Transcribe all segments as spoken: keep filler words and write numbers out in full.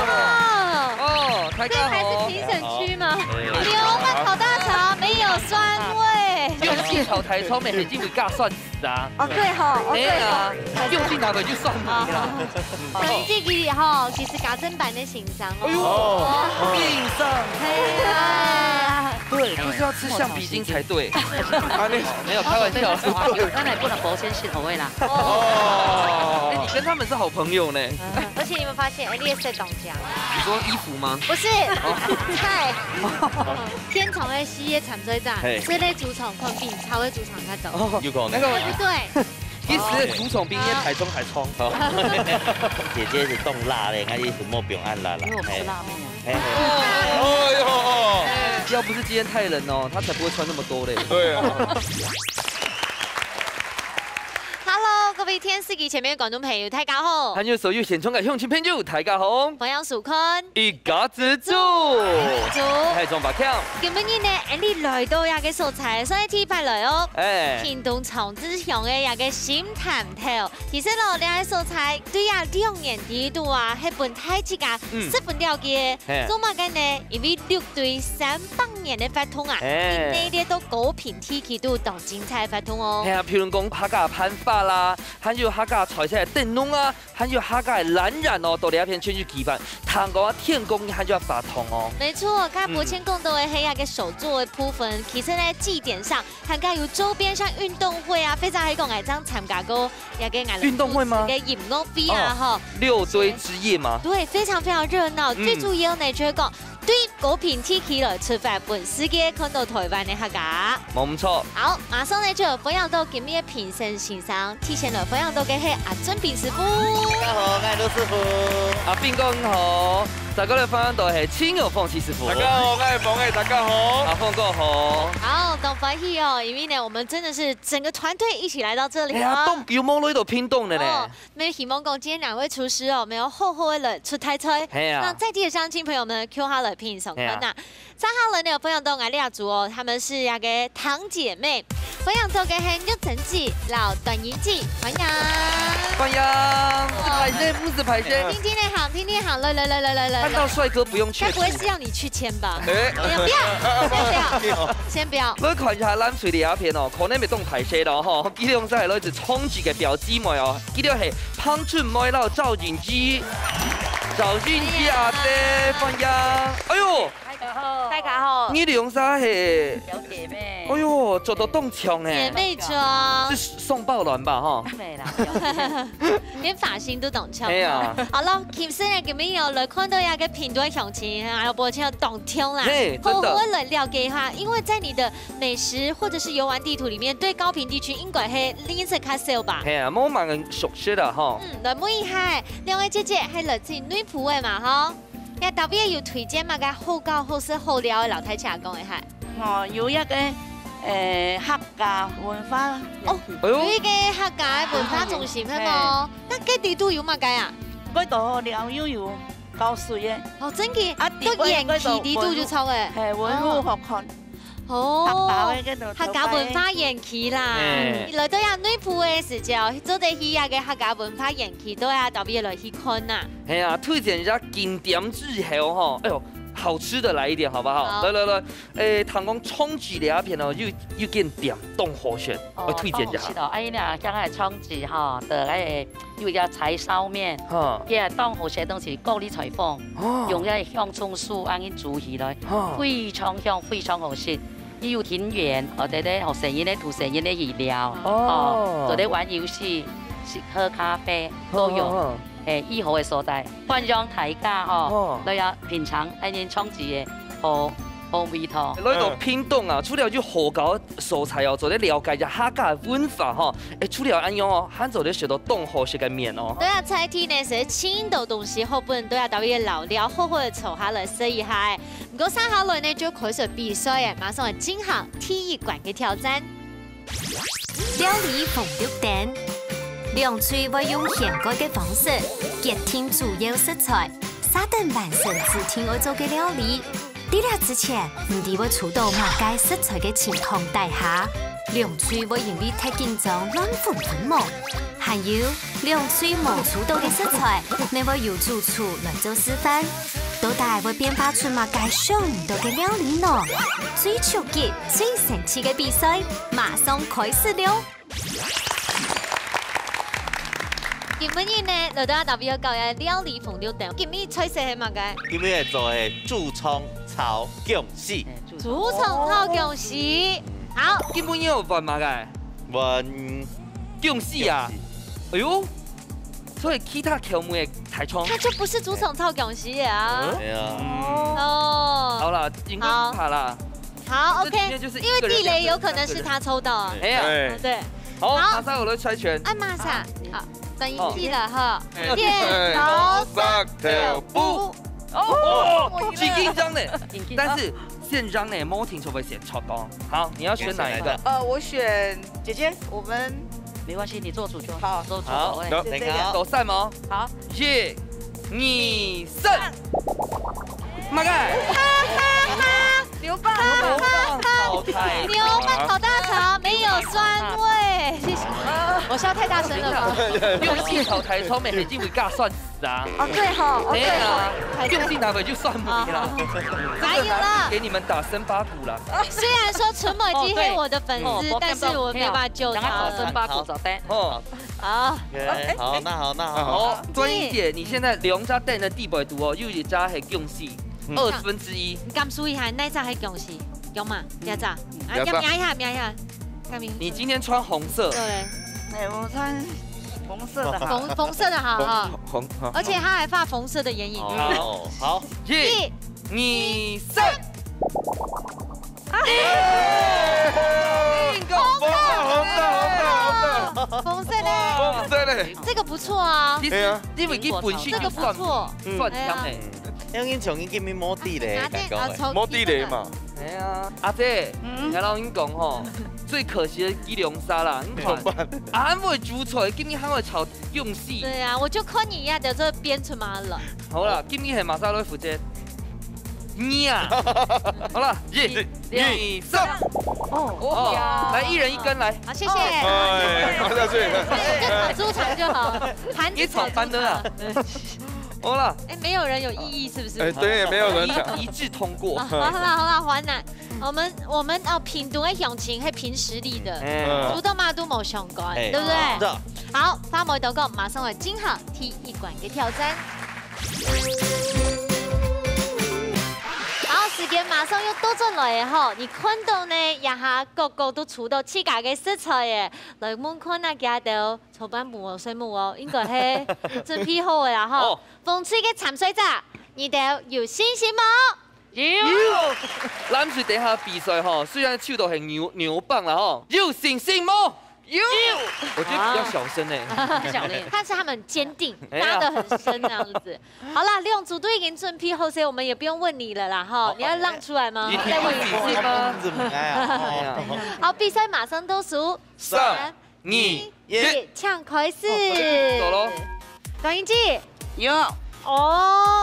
哦，哦，大家好。這還是評審區嗎？哎。牛肉炒大腸沒有蒜味。用心炒大腸，乜係因為加蒜絲啊。哦，對吼，哦，對吼。哎呀，用心炒就蒜味啦。哦。嗯。所以這個吼，其實家政班的先生哦。哎呦，哦。硬上。哎呀。對，就是要吃橡皮筋才對。啊，那沒有，開玩笑。咱還不能保鮮係好味啦。哦。哎，你跟他們是好朋友呢。而且你們發現，哎，你也是在講 你說衣服嗎？不是，哦。菜。天長的西耶產水站，嘿。所以在主場看比超的主場較多。哦，有可能。那個對不對？其實主場比耶台中還衝。好。姐姐是凍辣的，她意思莫不用按辣啦。因為我不是辣妹啊。嘿，嘿。哦，喲，哦。要不是今天太冷哦，她才不會穿那麼多嘞。對啊。Hello，各位電視機前面的觀眾朋友，大家好。還有所有現場的鄉親朋友，大家好。歡迎收看。 一家之煮。煮。大眾白跳。今晡日呢，俺俚來到這个所在，算係第一擺來哦。哎。屏東長治鄉个這个新潭頭。其實咯，這个所在對啊，兩年底肚啊，係分大自家，嗯。十分了解。嘿。做麼个呢？因為六堆三百年个活動啊，嘿。內底到高屏地區都當精彩个活動哦。嘿啊，譬如講客家辦法啦，還有客家菜色个燈籠啊， 還有客家个藍染哦，到這片全部舉辦，糖果啊、天公還有法堂哦。沒錯，剛才伯謙講到个係該个手作的部分，其實呢，祭典上還加有周邊像運動會啊，非常還講哎，這樣參加過，也跟俺運動會嗎？个音樂會啊，哦，吼。六堆之夜嗎？對，非常非常熱鬧。嗯。最主要呢，就係講 對高屏地區來出發，分世界看到台灣个客家。無毋著。好，馬上呢就有分享到今日个評審先生，提前來分享到个係阿俊斌師傅。大家好，𠊎係盧師傅。阿斌哥你好，再過來分享到係青友鳳琪師傅。大家好，𠊎係鳳琪，大家好。阿鳳哥好。好，當歡喜哦，因為呢，我們真的是整個團隊一起來到這裡哦。哎呀，當久無來到屏東了呢。哦， 乜希望講今天兩位廚師哦，乜有好好个來出大菜，係啊。讓在地的鄉親朋友們共下來品嚐看吶。係啊。接下來呢，有分享到𠊎這組哦，他們是那個堂姐妹，分享到个係玉珍姐、摎段英姐，歡迎。歡迎，毋使敗勢，毋使敗勢。定定个行，定定行，來來來來來來。看到帥哥不用卻步。該不會是要你去牽吧？哎。哎呀，不要，先不要，先不要。來看一下藍隊這片哦，可能會當敗勢了吼，佢兩儕來自長治个表姊妹哦。 佢兜係彭春妹摎趙穎芝。趙穎芝阿姐，歡迎。哎喲，大家好。大家好。你兩儕係？表姐妹。哎喲，著到當像欸。姐妹裝。係宋抱鸞吧，吼？毋係啦，表姐妹。連髮型都當像。哎呀。好了，其實呢，今晡日哦，來看到一個屏東个鄉親，哎呀，表情當像啦。嘿，真的。好好來了解一下，因為在你的 美食或者是遊玩地圖裡面，對高屏地區應該係認識較少吧？係啊，無麼个熟悉啦吼。嗯，來問一下，兩位姐姐係來自內埔个嘛吼？該特別有推薦麼个好搞、好食、好尞个，摎大家講一下。哦，有一個，呃，客家文化園區。哦，哎喲。有一個客家个文化中心，係無？嘿。該該底肚有麼个啊？該度尞又有搞水个。哦，真个？啊，到園區底肚就著个。嘿，文物好看。哦。 哦，客家个該種客家文化園區啦。嘿。你來到這內埔个時節哦，做得去這個客家文化園區，都愛特別來去看吶。係啊，推薦一下景點之後吼，哎喲，好吃的來一點好不好？好。來來來，誒，聽講長治這片哦，有有間店當好食，哦，我推薦一下。當好食哦，哎，你啊，像該長治吼，的哎，有一個柴燒麵，哈。佢个當好食个東西，高麗菜飯，哦。用該香蔥酥恁樣煮起來，哈。非常香，非常好食。 佢有庭園，或者咧學細人仔、渡細人仔去尞，哦。哦，做得玩遊戲、食喝咖啡都有。哦，哦，哦。誒，以後个所在，歡迎大家吼，哦。來啊品嚐恁樣長治个好，好味道。來到屏東啊，除了有好搞个所在哦，做得了解一下客家文化吼。誒，除了恁樣哦，還做得食到當好食个麵哦。對啊，在地呢係盡多東西好分，對啊，特別个老料，好好个坐下來食一下誒。 毋過接下來呢，就開始比賽誒，馬上來進行第一關个挑戰。料理紅綠燈，兩隊會用掀蓋个方式，決定主要食材，續等完成指定愛做个料理。在這之前，毋知會出到麼个食材个情況底下，兩隊會因為忒緊張亂紛紛無？還有，兩隊無抽到个食材，乜會由主廚來做示範。到底會變化出麼个想毋到个料理呢？最刺激、最神奇个比賽，馬上開始了！ 今晡日呢，來到阿達比要搞个料理紅綠燈。今晡日菜色係麼个？今晡日做个豬腸炒薑絲。豬腸炒薑絲。好，今晡日有玩麼个？玩薑絲啊。薑絲。哎喲，所以其他口味个大腸。那就不是豬腸炒薑絲了啊。嗯。對啊。哦。好啦，應該好。好啦。好，OK，这今天就是一个人因为地雷有可能是他抽到啊。两个人三个人。哎呀。哎。对。好，好。马上我来猜拳。哎，马上，好，等一记了哈。哦。哎。剪刀石头布。哦，哦，我赢了。真紧张呢。但是现场呢，莫听说会先抽到。好，你要选哪一个？呃，我选姐姐，我们没关系，你做主就好。好。做主好。好，哎。就这个。好。都散哦。好。一、二、三。 马盖。牛蒡。牛蒡炒大肠。牛蒡炒大肠没有酸味。谢谢。我笑太大声了吗？用气炒台超美，已经会尬酸死啊。哦，对吼，哦，对吼。哎呀，用气拿回去酸梅啦。啊。这个拿去给你们打森巴鼓啦。虽然说陈某已经黑我的粉丝，哦，但是我没办法救他。等下打森巴鼓找蛋。哦。 啊。OK，好，那好，那好。好，端一姐，你现在两只蛋的地位度哦，又一只系薑丝，嗯。二分之一。你感受一下，哪只系薑丝？有吗？这只？啊，这只。要瞄一下，瞄一下，看明。你今天穿红色。对。哎，我穿红色的好。红，红色的好哈。红，红，好。而且他还画红色的眼影。哦，好。一、一、二、三。 啊。红色，红色，红色，红色。红色嘞。这个不错啊。其实，对啊。因为基本上就算，这个不错。嗯。算香欸。哎呀。因为像你今日没地雷，拿这，感觉。啊，从没地雷嘛。哎呀，阿姐，嗯。我跟你讲吼，最可惜的鸡龙沙啦，你看，怎么办？俺会煮菜，今日还会炒薑丝。对啊，我就看你呀，就这边出马了。 好啦，今日系马上来负责。你啊，好啦，一、二、三。哦，哦，来，一人一根来。好，谢谢。哎，好下去。哎，就炒猪肠就好，盘子炒猪肠。你炒翻的啊。好啦。哎，没有人有异议，是不是？哎，对，没有人讲。一，一致通过。啊，好啦，好啦，华南，我们，我们，哦，屏东个乡亲，是凭实力的，哎。嗯。猪肉嘛都没相关，哎，对不对？是的。好，花梅豆糕马上来进行第一关的挑战。 好，时间马上又倒转来了吼，你看到呢，这下个个都出到自家个食材耶。来问看啊，佢兜操盘手哦，水母哦，应该系准备好个啦吼。哦。风吹个参赛者，你兜有信心无？有。蓝水等一下比赛吼，虽然手都很牛，牛棒了吼，有信心无？ 有。我觉得比较小声欸。啊。小声。但是他们坚定，哎呀。拉得很深这样子。好啦，两组都已经准备好，所以我们也不用问你了啦，哈。好。你要让出来吗？你再问一次。你听不仔细吗？哎呀。好，比赛马上倒数。三、三、二、一。一，请开始。哦，走咯。短音记。有。哦，好，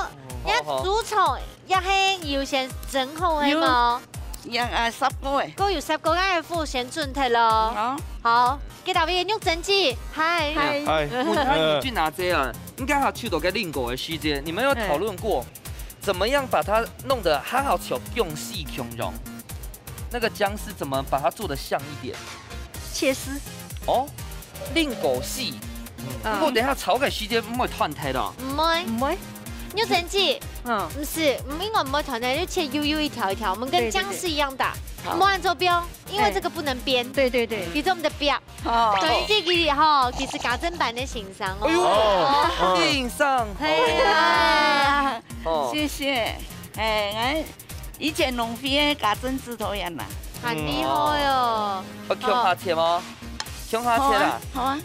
好。你看主场也系有先整好个吗？有。 有，啊，十个欸。个有十个，个付先准忒咯。好。好，给大家玉珍姐，嗨。嗨。嗨。问一下你去拿这啊，应该还有去到个另个个时间，你们有讨论过，怎么样把它弄得好好像薑丝共样？那个姜丝怎么把它做得像一点？切丝。哦，另个丝。嗯。不过等一下炒个时间不会断忒的哦。唔会。唔会。玉珍姐，嗯。唔是，唔应该唔会断忒，就切幼幼一条一条，我们跟姜丝一样大。对，对，对。好。唔好按照标，因为这个不能编。对，对，对。你这么的标。哦。等于这个吼，其实家政班的先生哦。哎呦。哦。先生。哎呀。哦。谢谢。哎，俺以前农会的家政指导员啦。很厉害哦。哦，共下切吗？共下切啦。好啊，好啊。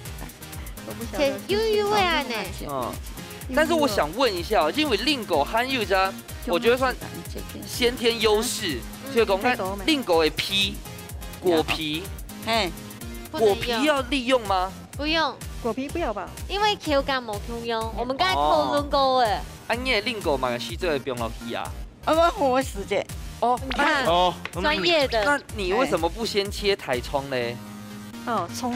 切幼幼个啊呢。嗯，但是我想问一下哦，因为另个还有一家，我觉得算先天优势，嗯。所以讲，那另个个皮，果皮，嘿。不能用。果皮要利用吗？不用。果皮不要吧。因为口感无共样，我们刚才讨论过了。哦。啊，你的另个嘛，是这个放落去啊？ 啊，我好个时节。哦，你看，哦，嗯。专业的。那你为什么不先切大肠嘞？哦，葱。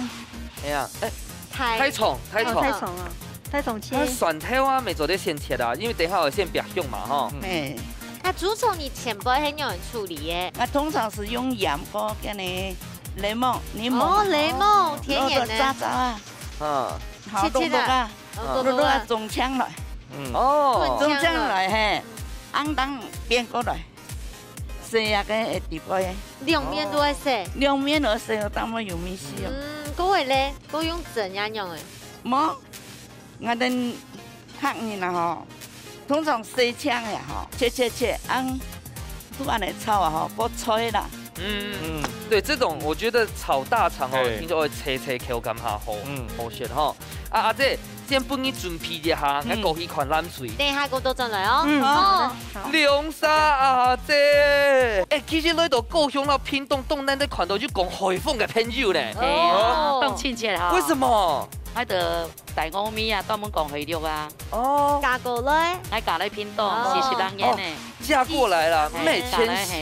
哎呀，哎，大，大肠，大肠。哦，大肠啊，大肠切。那蒜头啊，乜做得先切啊，因为等一下我先煸香嘛，吼。嗯。哎。那竹虫你前辈係仰般处理个？那通常是用盐跟那个檸檬，檸檬哦，啊，檸檬，甜甜的。然后再炸炸啊。嗯。好，切切的。弄弄啊。 哦，弄弄啊，弄弄啊。中枪來。嗯。哦。中枪來，中槍來，嘿，紅燈變過來，洗啊个會底背。兩面都愛洗。兩面都洗，當然有味緒哦。嗯，各位咧，各用蒸呀，用个。無，𠊎等客人啊吼，通常洗淨个吼，切切切，紅 都恁樣炒啊吼，過脆啦。嗯，嗯。对，这种我觉得炒大肠哦，嘿。一定就会脆脆口感下好，嗯。好食吼。啊，阿姐，先帮你准备一下，嗯。来过去看冷水。等一下，过多转来哦。嗯。哦。好的，好。龙沙阿姐，哎，其实来到高雄啦、屏东、东南的看到就讲海丰个朋友呢。对啊，哦。当亲切哈。为什么？ 大家个屋里啊，专门讲海陆啊。哦。嫁过来。𠊎嫁来屏东，哦。四十六年呢。哦，嫁过来啦，哎，嫁来，毋係迁徙。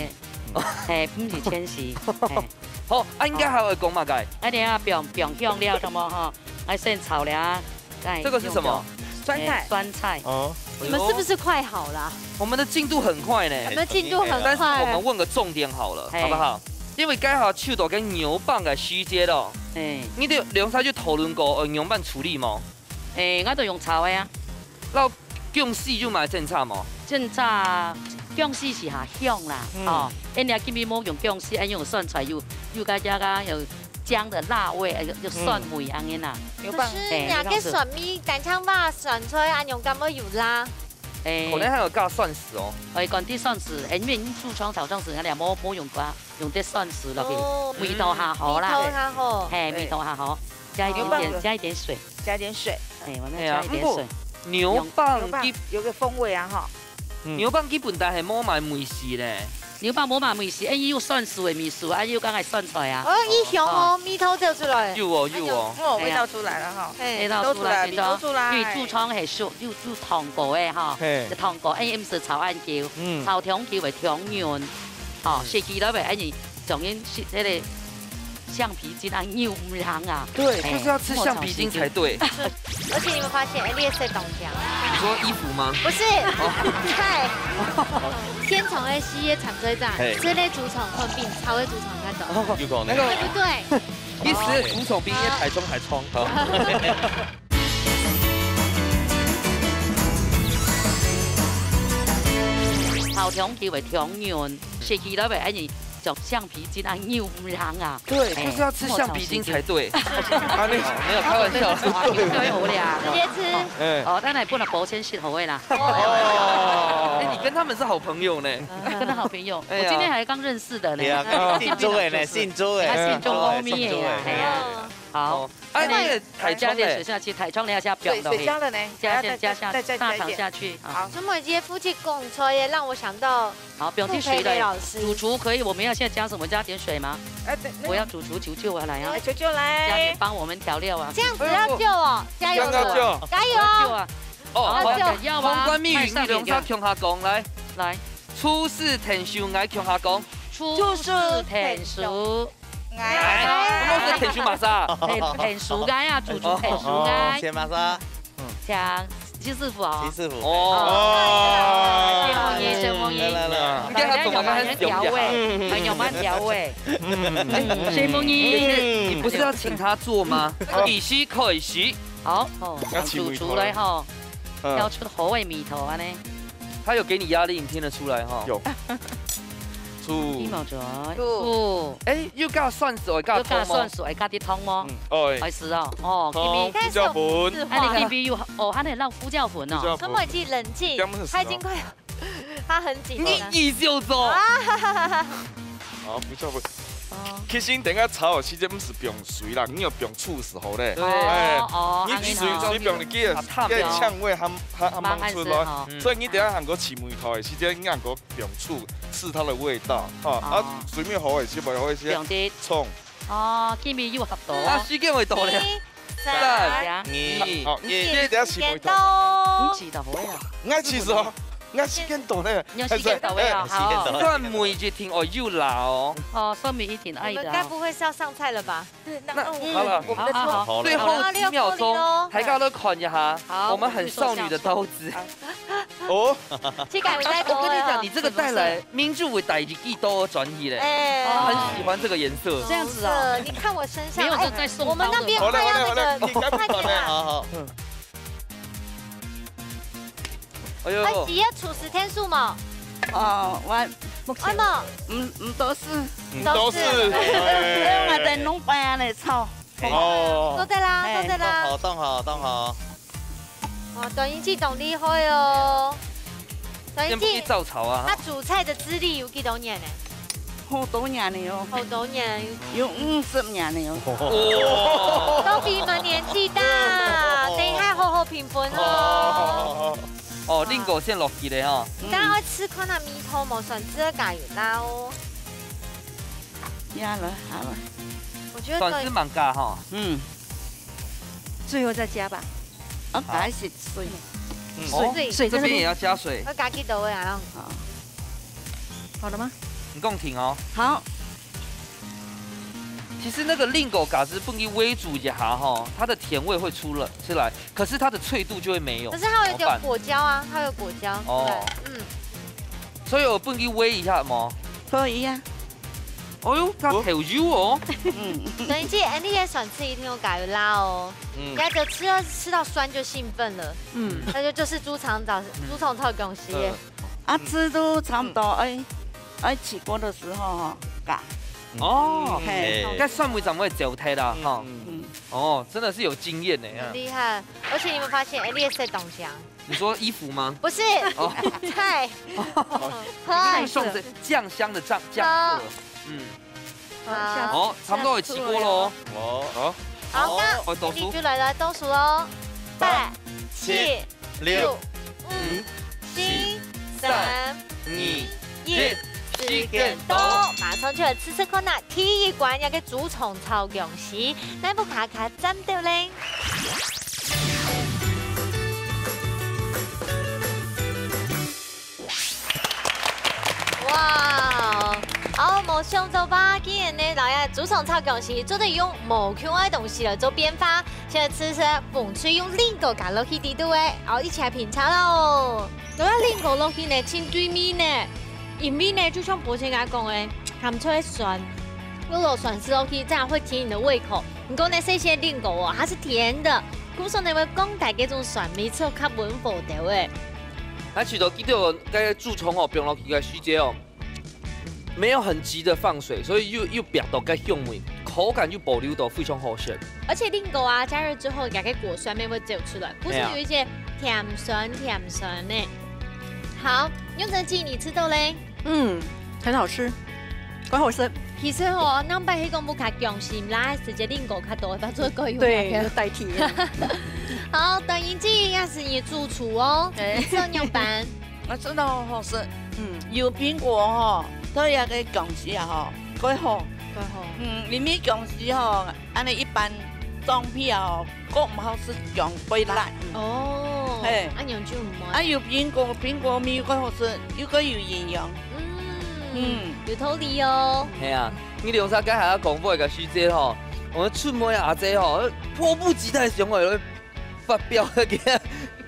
嘿，嘿，毋是迁徙，嘿。好，啊，应该还会讲嘛，该？啊，等下放，放香料什么哈，还先炒了啊，再这个是什么？用掉。酸菜。哎，酸菜。哦。你们是不是快好了？我们的进度很快呢。你们进度很快。但是我们问个重点好了，嘿。好不好？因为刚好去到跟牛蒡个时节了，嘿。你哋两家就讨论过，呃，牛蒡处理吗？ 哎，𠊎都用炒个啊。摎薑絲有買煎炒無？煎炒，薑絲是較香啦，嗯。吼。因為今日無用薑絲，愛用酸菜，有，有个加个有薑的辣味，有，有酸味恁樣啦。嗯。牛蒡。可是你个酸味，單淨摎酸菜恁樣敢會有辣？哎。可能還有加蒜絲哦。哎，講到蒜絲，哎，因為你煮湯炒蒜絲，人家無，無用過，用啲蒜絲落去，哦。味道較好啦。味道較好。嘿，對。味道較好。加一點點，牛蒡。加一點水。 加點水。哎，我們要加一點水。哎呀，不過牛蒡，牛蒡，基，有個風味啊，哈。嗯。牛蒡基本上係無麼味緒咧。牛蒡無麼味緒，哎，有酸素的味素，啊，有剛才酸菜啊。哦，一香哦，哦。味道走出來。有哦，有哦。哦，味道出來了哈。哎。味道出來，味道出來。因為煮湯係熟，有煮湯過的哈。嘿。這湯過，哎，毋使炒恁久，嗯。炒湯久會湯軟。 哦，食起來袂，哎，你像人食那個橡皮筋啊，扭毋lang啊。對，哎，就是要吃橡皮筋才對。而且你有沒有發現，哎，你的色當香。你說衣服嗎？不是，哦。菜。先從那些產水站，嘿。這類竹蟲混併，炒的竹蟲那種。哦，有可能。那個，對不對？其實竹蟲比那些台中還衝。好。 炒湯佢會湯軟，食起來會恁樣，像橡皮筋啊，扭毋lang啊。對，哎，就是要吃橡皮筋才對。莫炒橡皮筋。啊，你，沒有，開玩笑。對，好咧。直接吃。哎。哦，當然不能保鮮食好个啦。哦。哎，你跟他們是好朋友呢。跟他好朋友，哎呀。我今天還剛認識的呢。對啊，姓周的呢，姓周的。他姓周，貓咪的啦，哎呀。好。哦。 哎，那個大腸呢？加點水下去，大腸你要加，對，放落去。水加了呢，加，加，加下，再，再，再加一點。大腸下去，啊。好。陳美姐夫妻共炊耶，讓我想到好，不用滴水了。傅佩梅老師。主廚可以，我們要現在加什麼？加點水嗎？哎，對，那個我要主廚求救啊，來啊。哎，求救來。加點幫我們調料啊。這樣子要救哦，哎呦，加油哦，這樣要救。加油哦。要救啊。哦，要救。好，要嗎？通關密語，你兩儕共下講，來。來。廚師𢯭手，𠊎共下講。廚師𢯭手。 哎，什麼是𢯭手麼儕？𢯭，𢯭手𠊎啊，主廚𢯭手𠊎。哦，哦，哦，謝麼儕？請徐師傅哦。徐師傅。哦。哦。承蒙你，承蒙你。來，來，來。你看他怎麼辦？很有慢調味，很有慢調味。嗯。哎，承蒙你。你不是要請他做嗎？開始，開始。好，哦，主廚來吼，嗯。挑出好个味道啊呢。 他有給你壓力，你聽得出來哈。有。豬。豬毛嘴。豬。哎，又加蒜絲，又加湯嗎？又加蒜絲，又加啲湯嗎？嗯，哦，哎。還係哦，哦，湯，今日，胡椒粉。哎，你今日又，哦，還得落胡椒粉哦。胡椒粉。陳美姐冷靜，點樣死哦？她已經快，她很緊張。你一就走。啊。 啊，胡椒粉。哦。其實你等下炒个時間毋使放水啦，你要放醋就好咧。對。哎，哦，哦，你水，恁樣哦。水放入去，啊，燙。該个薑味還，還，還吂出來。吂出來哦。嗯。所以你等下還過試味道个時間，你還過放醋，試它的味道，哈。哦。啊，水面好个時候，好一些。放啲蔥。哦，今日又合到。啊，時間會到咧。一、三、三、二、一。好，你，你等下試味道。你試就好啊。𠊎試哦。你看時間到了，你要時間到了啊，哎，好。時間到了。蒜尾一定愛有辣哦。哦，蒜尾一定愛的啊。我們該不會是要上菜了吧？那，那，那我們，好了。我們的菜，好，好，好。最後幾秒鐘，好，六分鐘。大家都看一下，好，我們很少女的刀子。哦。這個有在播哦。我跟你講，你這個帶來，明珠會帶一記刀轉去嘞。哎。她很喜歡這個顏色。這樣子哦。真的，你看我身上，沒有，哎，就再送刀的。我們那邊快要那個，好嘞，好嘞，好嘞。快點啦。好，好。哎呦。哎，幾月初十天數無？哦，我目前，哎無。嗯，嗯，都是。嗯，都是。都是。哎。所以我在弄白啊嘞，炒。哦。做得啦，哎。做得啦。當好，當好，當好。哇，段英記當厲害哦。段英記，先不去照炒啊。他煮菜的資歷有幾多年呢？ 好多年了喲。好多年。有五十年了喲。哦。都比你們年紀大，等一下好好評分哦。哦，哦，哦。哦，令哥先落去了哈。嗯。大家愛試看下味道無，蒜子个加油啦哦。呀了，好了。我覺得蒜子蠻加哈。嗯。最後再加吧。啊，好。加一些水。嗯。水，哦，水真的不，這邊也要加水。要加幾多个啊？好。 好了嗎？你講停哦。好。其實那個令哥嘎子分佢煨煮一下哈，它的甜味會出了，出來，可是它的脆度就會沒有，可是它有一點，怎麼辦？果膠啊，它有果膠，哦。對，嗯。所以我分佢煨一下嘛。可以啊。哎呦，它好油哦。嗯。等一下，恁呢个蒜子一定要加油啦哦，嗯。不要就吃到，吃到酸就興奮了。嗯。那就，就是豬腸炒，嗯。豬腸炒芎絲耶。嗯。 啊，嗯。汁都差不多，嗯。愛，愛起鍋的時候吼，加。哦，嘿。該蒜尾怎麼會焦忒啦，嗯，哈？嗯。嗯。哦，真的是有經驗呢，啊。很厲害，而且你有沒有發現，哎，你也是在東江。你說衣服嗎？不是，哦。菜。哦。好。送這醬香的醬，醬色。好。嗯。好。好，差不多有起鍋咯。哦，好。好，好，倒數。你就來，來倒數哦。八、八、七、七、六、六、五、五、四、四、三、三、二、二、一，一，時間到。馬上就來試試看啊，第一關這個豬腸炒芎絲，哪部卡卡佔到咧？ 哇，哦，無想到吧，竟然呢，老爺豬腸炒芎絲做得用無共樣个東西來做變化。現在試試紅隊用令哥加落去底肚个，哦，一起來品嚐咯。這個令哥落去呢，盡對味呢，因為呢，就像博賢剛剛講个，鹹菜酸，又有蒜絲落去，這樣會提你的胃口。 毋過呢，細細个令哥哦，它是甜的，故所呢會降低這種酸味，就較溫和兜誒。那其實記得哦，該豬腸哦，放落去个時節哦，沒有很急的放水，所以又，又煏到該香味，口感又保留到非常好食。而且令哥啊，加熱之後，該個果酸味會走出來，故所有一些甜酸甜酸呢。哎呀。好，永成姐，你吃到咧？ 嗯，很好吃，怪好食。其實吼，南北去講不較用心啦，直接令哥較多，把做過用。對，就代替了。好，段英姐也是你主廚哦，哎。你做仰般？啊，真的好好食。嗯，有蘋果吼，對那個芎絲啊吼，蓋好。蓋好。嗯，裡面芎絲吼，恁呢一般裝配啊吼， 較毋好食，講會爛。哦，嘿。恁樣就毋好。啊，有蘋果，蘋果味又較好食，又較有營養。嗯，嗯。有道理哦。係啊，你兩儕該下講話个時節吼，𠊎出門个阿姐吼，迫不及待想愛發表該個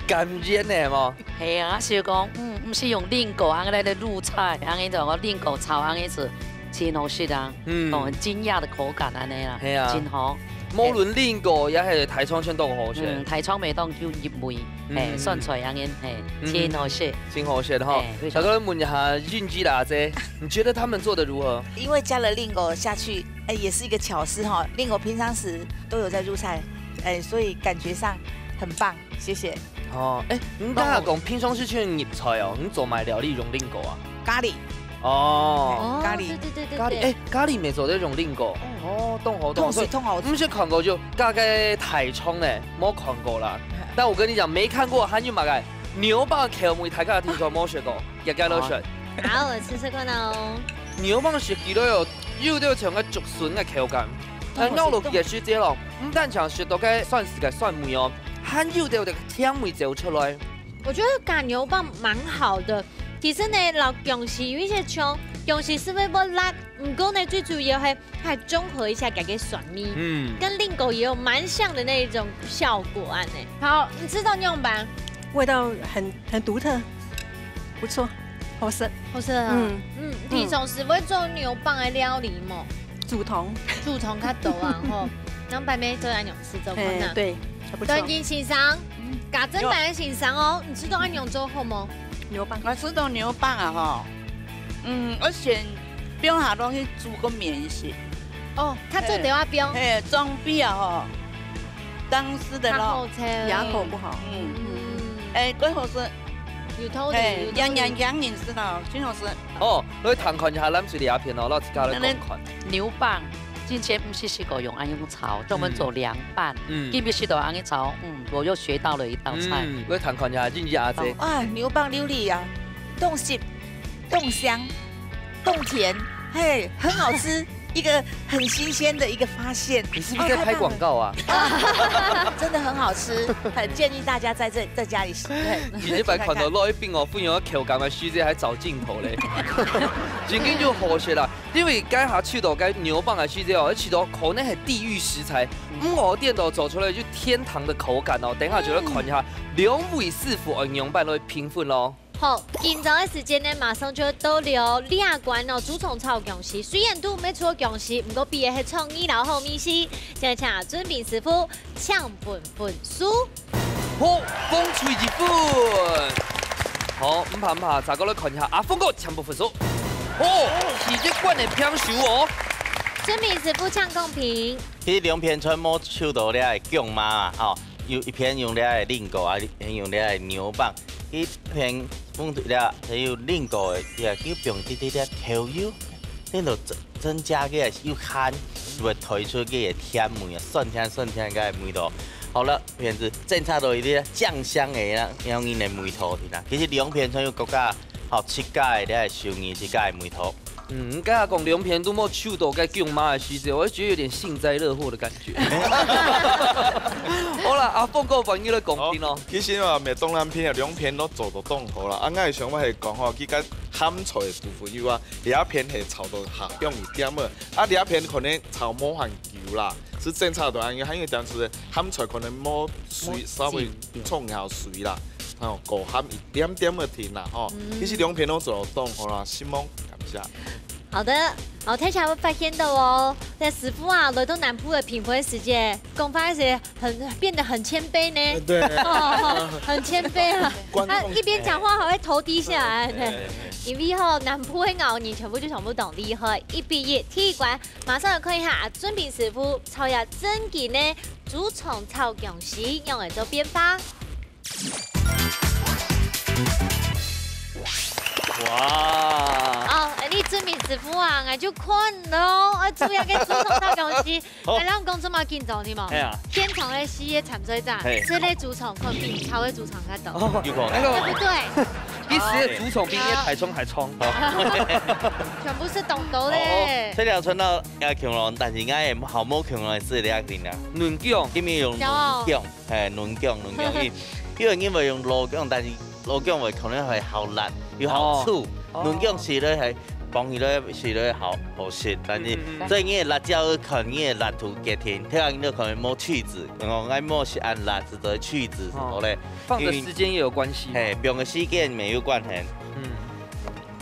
感言呢嘛。係啊，就講，嗯，毋係用令哥恁樣來入菜，恁樣就講令哥炒恁樣子，真好食啊。 嗯。哦，很驚訝的口感恁樣啦，係啊。真好。無論令哥也係大腸全都好食。嗯，大腸乜當有入味，嗯。嘿，酸菜恁樣，嘿，嗯。真好食。真好食哈。嘿，非常。大家問一下韻姬啦，阿姐，你覺得他們做得如何？因為加了令哥下去，哎，也是一個巧思哈。令哥平常時都有在入菜，哎，所以感覺上很棒。 謝謝。哦，欸，你剛剛講平常時就入菜哦，你做麼个料理用令哥啊？咖哩。哦。哦，咖哩。對，對，對，對，咖哩，對。欸，咖哩乜做得用令哥。嗯。哦，當好，當好。當好食，當好食。毋識看過就加个大腸呢，無看過啦。嗯。但我跟你講，沒看過，還有麼个牛蒡口味，大家聽說無食過，也該來食。好，我吃吃看哦。牛蒡食起來哦，有點像个竹筍个口感，當好食，但咬落去个時節咯，毋單淨食到个酸澀个酸味哦， 還有兜兜甜味走出來。我觉得加牛蒡蛮好的，其实呢，老姜丝有一些像，姜丝是会不辣，不过呢，最主要是还中和一下，给个酸味，嗯，跟令狗也有蛮像的那一种效果啊呢。好，你吃到牛蒡，味道很很独特，不错，好吃。好吃啊。嗯，嗯，平常时会做牛蒡的料理吗？祖宗，祖宗较多啊吼。然后白妹做安娘吃做看呐。对，还不错。段金先生，家政班的先生哦，你知道安娘做好吗？牛蒡，我知道牛蒡啊吼，嗯，我先放下落去煮个面食。哦，他做得要放。嘿，装逼啊吼，当时的咯，牙口不好。嗯，哎，最好是，有道理，嘿，有道理。洋洋洋，你知道，真好吃。哦，来尝看一下，咱水里阿片哦，老自家来讲看。牛蒡，之前毋是試過用安用炒，专门做涼拌，嗯，今日試到安用炒，嗯，我又学到了一道菜。嗯，来尝看一下，进去阿姐。啊，牛蒡料理啊，冻食、冻香、冻甜，嘿，很好吃，一个很新鲜的一个发现。你是不是在拍广告啊？真的很好吃，很建议大家在这在家里试。对，你这摆看到落一边哦，分有口感的时节还找镜头嘞，正经就好食啦。因为刚下去到该牛蒡的时节哦，去到可能很地狱食材，嗯，我店头做出来就天堂的口感哦。等一下就来看一下两位师傅用牛蒡来评分咯。 好，紧张的时间呢，马上就到了。这关哦，祖宗炒姜丝，虽然都没错姜丝，不过比的是创意老好味緒。现在请尊品师傅抢分分数。好，风吹一分。好，毋怕毋怕，再过来看一下阿峰哥抢分分数。哦，直接关的平手哦。尊品师傅抢公平。其实两片全部手到了的姜妈啊，哦，有一片用了的令狗啊，一片用了的牛蒡。 一片放了，還有另外个，也有放一滴滴个豆油，等到增增加个有鹹，就會推出个甜味啊，酸甜酸甜个味道。好了，片子檢查到一滴醬香个啦，香味个味道去啦。其實兩片全有各家好自家个手藝，自家个味道。 嗯，刚才讲两片都没手到个舅妈的时节，我就觉得有点幸灾乐祸的感觉。好啦，阿凤哥，换你来讲评咯。其实嘛，麦当劳片啊，两片都做到当好啦。啊，我个想法系讲吼，佢个鹹菜个部分有啊，這片係炒到下香一点啊，啊，這片可能炒無恁久啦，係正炒到恁樣，因為當時鹹菜可能無水，稍微沖下水啦，吼，過鹹一點點个甜啦，吼。其實兩片都做到當好啦，希望感謝。 好的，哦，大家有發現到哦，那師傅啊，來到南部个評分个時節，講話个時節很變得很謙卑呢。對。哦，很謙卑啊，觀眾。他一邊講話還會頭低下來呢。對，對，對。因為吼，南部个咬人全部就全部當厲害，一比一，第一關馬上來看一下啊，尊品師傅炒下正經个豬腸炒薑絲，仰會做變化。 哇！哦，你尊品師傅啊，𠊎就看咯，啊，主要个豬腸炒薑絲，好。𠊎摎你講，做麼緊張呢嘛？係啊。現場个四个參賽者，係。食个豬腸可能比你炒个豬腸較多。哦，有可能。對不對？一時个豬腸比你个大腸還長。全部係懂得咧。哦，哦，雖然傳到也恐龍，但是應該也好無恐龍係這樣子啊。嫩薑。因為用嫩薑。 係，嫩薑，嫩薑，因為，因為因為用老薑，但是老薑會可能會較辣，有好處。哦。哦。嫩薑食了還，放起來食了好，好食，但是，嗯，嗯，嗯。所以你个辣椒要看你个辣度決定，聽人就可能無去籽，哦，𠊎無食恁辣，就做去籽，哦。好咧。放的時間也有關係嘛。因為，係，放个時間也有關係。嗯。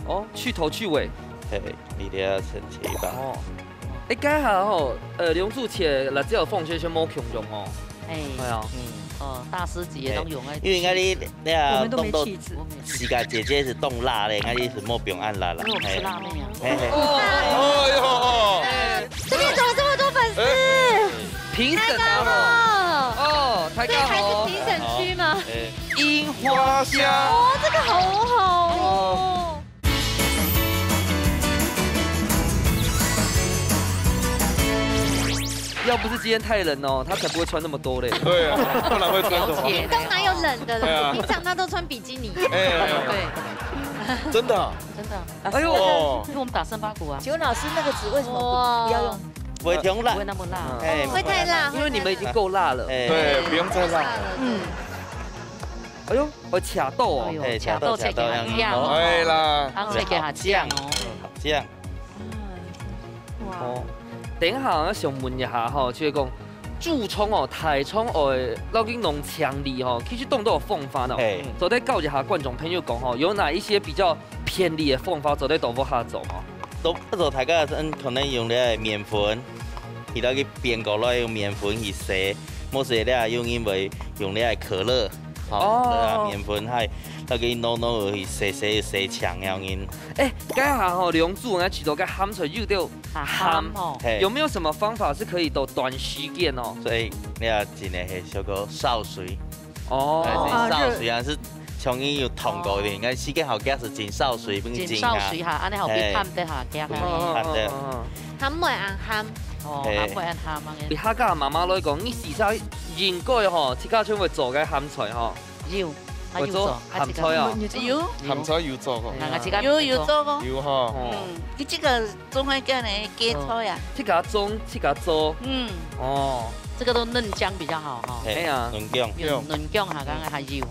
哦，去頭去尾。係，你這樣神奇吧？哦。 欸，該下吼，呃，兩組切辣椒放些先無共樣哦。哎。係啊。嗯。哦，大師級的都用欸。因為𠊎哩，你啊，我們都沒氣質。當多時間姐姐係當辣咧，𠊎哩係無放恁辣啦。因為我們是辣妹啊。嘿。嘿，嘿。哦，哎呦，哦。這邊怎麼這麼多粉絲？欸，評審啊，太高了。哦，太高了哦。這還是評審區嗎？欸。櫻花蝦。哦，這個好好哦。 要不是今天太冷哦，他才不會穿那麼多嘞。對啊，不然會穿什麼？了解。當然有冷的了，對啊。平常他都穿比基尼。哎，哎，哎。對。真的啊？真的啊。哎呦。哦。因為我們打生八股啊。請問老師，那個籽為什麼不，哇。不要用？不會忒辣。不會那麼辣。哎。會太辣，因為你們已經夠辣了。哎。對，不用再辣。嗯。哎喲，愛切刀哦。哎喲，嘿，切刀切到切到這樣，這樣哦。哎啦。啊，切下這樣哦。好，這樣。哇。哦，等一下，𠊎想問一下吼，就係講，煮湯哦，大湯哦，摎佢弄清理吼，其實當多方法哦。嘿。做得教一下觀眾朋友講吼，有哪一些比較便利的方法，做得到屋下做吼？到屋下做，大家嗯可能用這个麵粉，佢摎佢變過來用麵粉去洗，無洗了用因為用這个可樂，吼，哦。對啊，麵粉還摎佢弄弄去洗洗洗淨了因。哎，該下吼，兩組呢，其中該鹹菜有點鹹，啊，鹹哦。嘿。有沒有什麼方法是可以到短時間哦？所以你要真的係小可燒水。哦。哎，係燒水啊，係像你有燙過的，哦。應該時間好，該係真燒水，不用緊啊。緊燒水哈，恁樣好比，嘿。燙得下，驚下。嗯，燙得。哦，哦，哦，哦。鹹會恁鹹。哦，嘿。鹹會恁鹹啊。你客家媽媽來講，你時常應該吼，自家就會做个鹹菜吼。有，啊，有做，會做鹹菜啊？啊，自家有。有。鹹菜有做過。啊，自家有，有做過。有吼。哦。嗯，佢這个 種个叫呢，芥菜啊。哦，自家種，自家做。嗯。哦。這個都嫩薑比較好哈。嘿，嘿啊。嫩薑。用嫩薑哈，剛剛還有。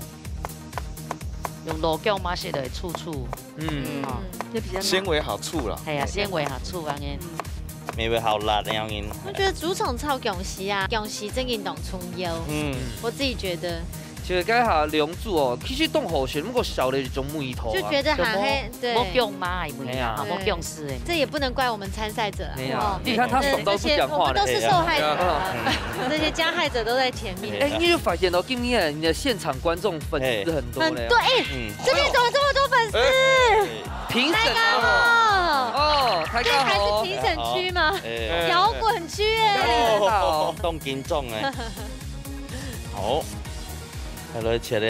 用老薑嘛，寫得粗粗。嗯。嗯。哦。也比較嫩。纖維好粗啦。哎呀，纖維好粗，剛剛。嗯。味道好辣，恁樣。我覺得竹蟲炒薑絲啊，薑絲真的當重要。嗯。我自己覺得。 就係該下兩組哦，其實當好食，毋過少了一種味道啊。就覺得還黑，對。無薑嘛，還無，哎呀。無薑絲哎。這也不能怪我們參賽者啊，哎呀，哦。你看他手都不講話了。對，這些我們都是受害者啊，哎呀。這些加害者都在前面。哎，你有發現到今天你的現場觀眾粉絲很多嘞。很多，哎，嗯。這邊怎麼這麼多粉絲？哎。評審啊。大家好。哦，大家好。這才是評審區嗎？哎。搖滾區哎。壓力很大哦。當緊張哎。 好，來切个